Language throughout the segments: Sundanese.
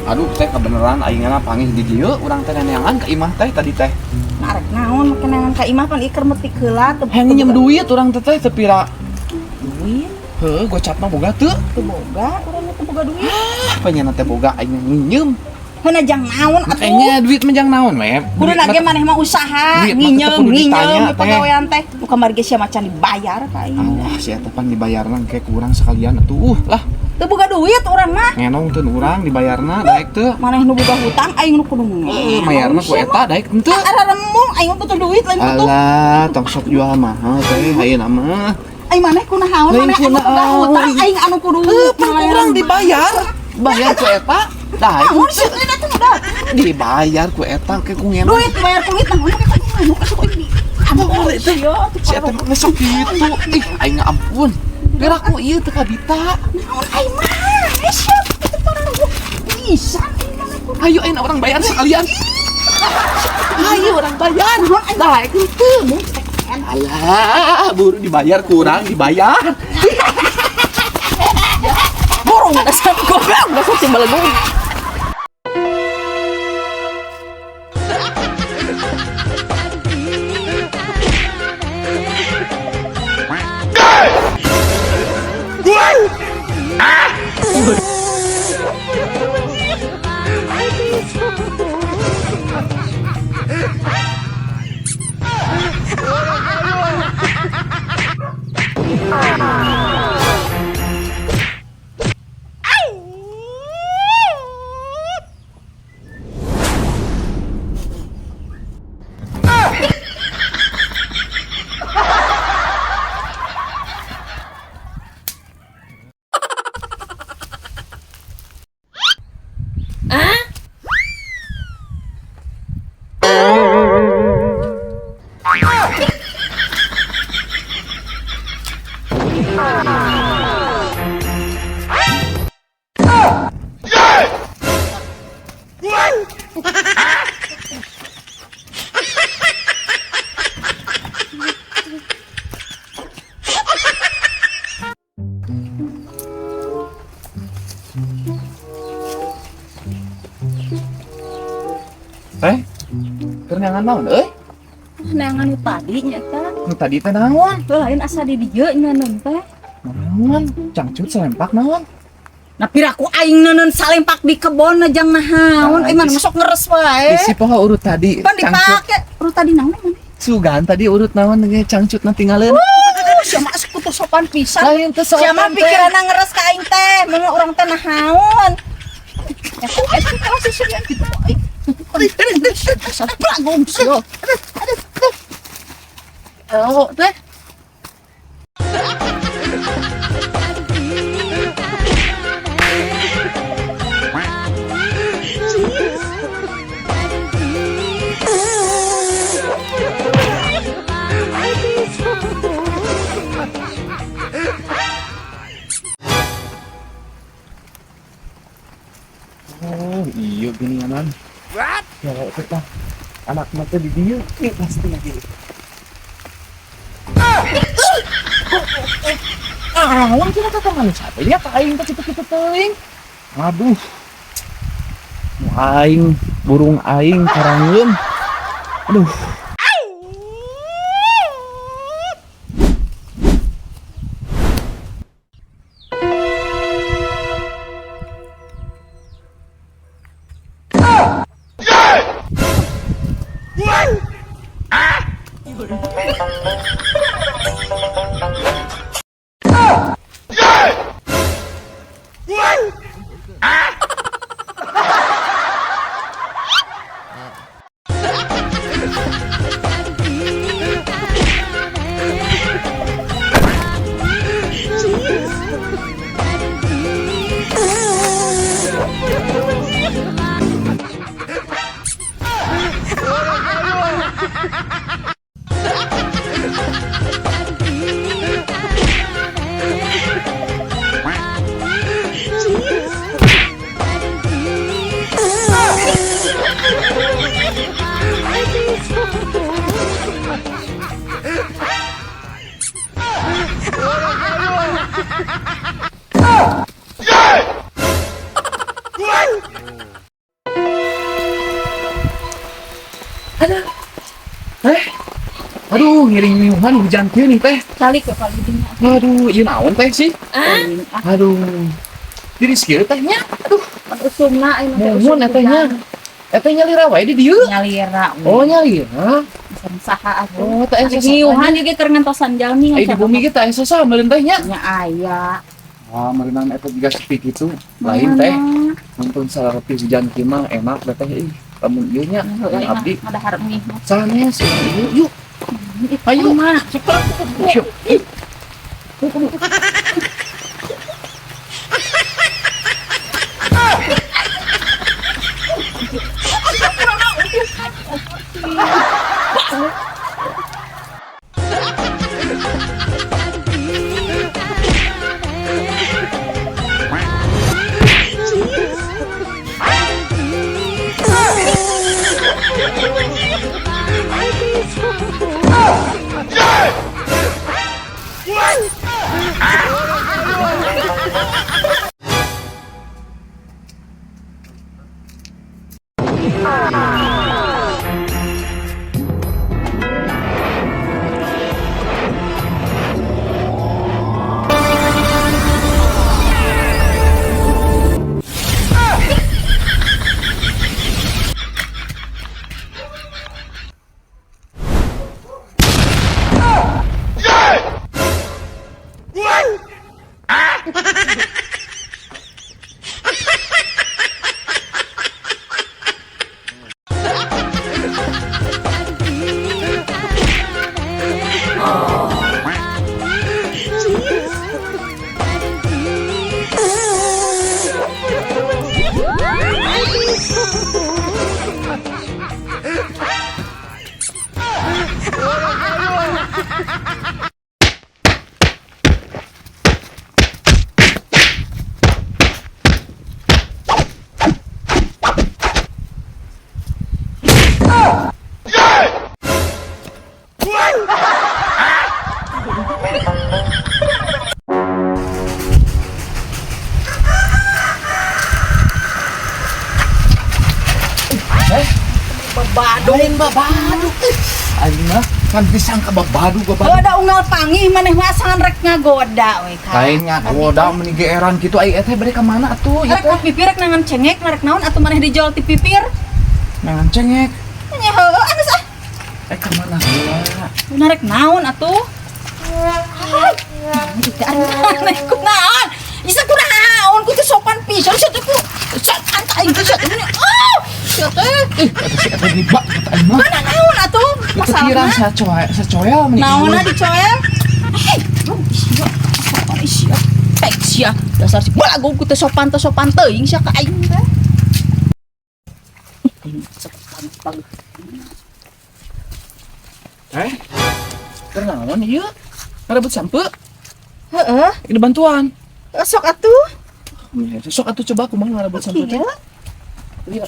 Aduh teh kebeneran aingna panggih di dieu urang teh neangan ka imah teh tadi teh. Nah, rek naon make neangan ka imah pan ieu keur metik heula teu Hayang nginjem duit urang teh teh teu pira. Duit. Heuh, gocap mah boga teu. Teu boga, urang mah teu boga duit. Ah, panyana teh boga aing nginjem. Heuna jang naon atuh? Makanya duit mah jang naon we. Kudu ge maneh mah usaha, Duit mah nginjem, tetep kudu nginjem ditanya, di pagawean teh. Nu kamari ge sia macan dibayar ka aing. Alah, si eta pan dibayarna engke kurang sekalian atuh. Lah, Teu boga duit urang mah. ngenong teu urang dibayarna daek teu. Maneh nu boga hutang aing nu kudu ngenong. Heuh, mayarna ku eta daek henteu. Ara remung aing mah butuh duit lain butuh. Alah, tong sok jual mahal teh ayeuna mah. Aing maneh kunaon Lain maneh anu boga kunaon. hutang aing anu kudu Heuh, pan urang dibayar. Bayar ku eta daek Naon sih lain atuh udah. Dibayar ku eta ke ku ngenong. Duit bayar kulit naon make ka anu atuh aing di. Anu teh. Si eta mah sok kitu. Ih, aing ampun. Piraku ieu teu kabita. Naon aing mah? Sia kitu pararuguh. Bisa aing mah kudu. Ayo ayeuna urang bayar sekalian. Ayo urang bayar. Daek henteu. Alah, buru dibayar kurang dibayar. Burung dasar goblok dasar si belegung. Teh, keur neangan naon euy? Neangan nu tadi nya eta. Nu tadi teh naon? Heuh lain asa di dieu nya neun teh. Naon? Cangcut selempak naon? Nah piraku aing neuneun salempak di kebon jang nahaon. Nah, Aing mah masuk ngeres wae. Isi poho urut tadi. Pan Cangcut. dipake urut tadi naon maneh? Sugan tadi urut naon ge cangcut na tinggalin. Sia mah asa kutu sopan pisan. Lain teh sopan Sia mah teh. pikiranna ngeres ka aing teh. Mun urang teh nahaon. Eta eta kalau si sia gitu aing. Asal belagong sia. Oh, teh. Oh, iya ginianan. What? Ya, teh anak mah teh di dieu, ieu pasti lagi. Ah, lawan kita teh manusia teh ka aing teh kitu-kitu teuing. Aduh. Nu aing, burung aing karangeun. Aduh. Aduh, ngiring miuhan hujan kieu nih teh. Calik ya paling dinya. Aduh, ieu naon teh sih? Teuing, ah, Aduh. Diri kieu teh nya. Aduh, pan usumna aing mah teh muhun usum eta nya. Eta nyalira wae di dieu. Nyalira. Oh, nyalira. Saha atuh. Oh, teh aya Ngiuhan ieu ge keur ngantosan jalmi Ai di bumi ge teh aya sasa meureun teh nya. Nya aya. Ah, meureunang eta juga sepi kitu. Lain teh, nonton salareupi hujan kieu mah enak teh teh ih. Lamun ieu nya, Heeh, abdi ada harap nih. sanes yuk, yuk. Ayo. Mah. Yuk. Babadung. Lain babadug. Aing mah kan pisang ka babadug Oh, babadug. ada unggal panggih maneh mah asangan rek ngagoda we ka. Lain ngagoda meni geeran kitu ai teh bade ka mana atuh ieu Rek teh? ka pipir rek nangan cengek rek naon atuh maneh dijual ti pipir. Nangan cengek. Nya heueuh anu ah. Eh ka mana heula? Rek naon atuh? Aneh ku naon? Bisa ku naon? Ku teh sopan pisan sia teh ku. Sopan ka aing teh sia teh. Oh, sia teh. Ih, eta si eta dibak eta aing mah. Mana naon atuh? Kepikiran Masalahna sacoel sacoel meni. naonna dicoel? Eh, lu sia. Sopan sia. Pek sia. Dasar si balago ku teh sopan teh sopan teuing sia ka aing teh. Ih, sopan banget. Eh. Keur naon ieu? Ngarebut sampeu? Heeh, Ini bantuan. sok atuh. Sok atuh coba kumaha ngarebut sampeu teh. Iya. Iya.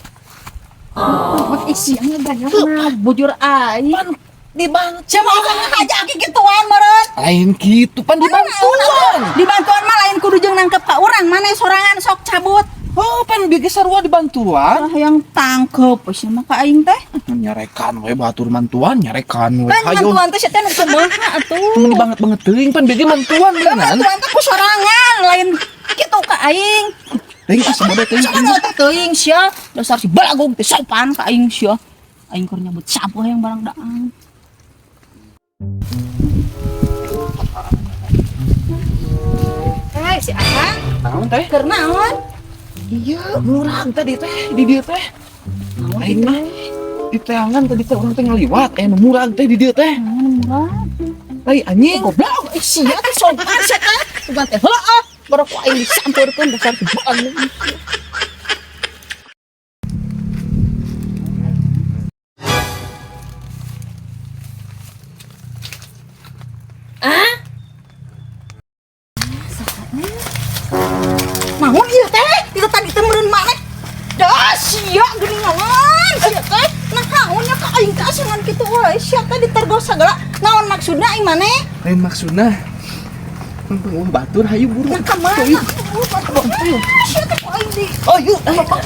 Oh, sia ngagayana bujur aing. Pan dibantu. Siapa orang ngajak gituan meureun? Lain kitu pan dibantuan. Dibantuan mah lain kudu jeung nangkep ka urang, maneh sorangan sok cabut. Oh, pan bieu sarua dibantuan. Ah, yang tangkep sia mah ka aing teh. Nyarekan we batur mantuan, nyarekan we. Kan mantuan teh sia teh nu kumaha atuh. Meni banget banget teuing pan bieu mantuan Kan beunang. mantuan teh ku sorangan, lain kitu ka aing. Teuing ah sabodo teuing. Sorangan teh teuing sia, dasar si balagong teh sopan ka aing sia. Aing keur nyabut sapu hayang barang daang. Eh, si Akang, Naon teh? keur naon? Iya, murag tadi teh di dieu teh. Aing mah di teangan tadi teh urang teh ngaliwat, aya nu murag teh di dieu teh. Naon murag? Ai anjing. Goblok, eh sia teh sopan sia teh. Bukan teh heueuh, baru ku aing disampeurkeun dasar si balagong. Naon ieu teh? Itu tadi teh meureun maneh. Dah sia geuningan sia teh. Nah naon nya ka aing teh asangan kitu wae sia teh ditergo sagala. Naon maksudna aing maneh? Lain maksudna. Eueuh batur hayu buru. Nah ka mana? Ayo. Sia teh ku aing di. Ayo, Naon ku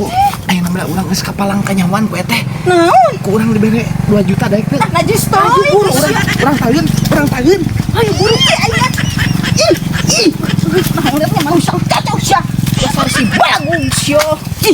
ieu teh? ayeuna Alhamdulillah urang geus kapalang kanyawan ku eteh. Naon? Ku urang dibere 2 juta daek teh. Ah, najis Ayo teuing. buru urang, urang taeun, urang taeun. Ayo buru, ayo. Ih, ih. Nah, udah manusia kacau sia. Dasar si balagung sia. Ih.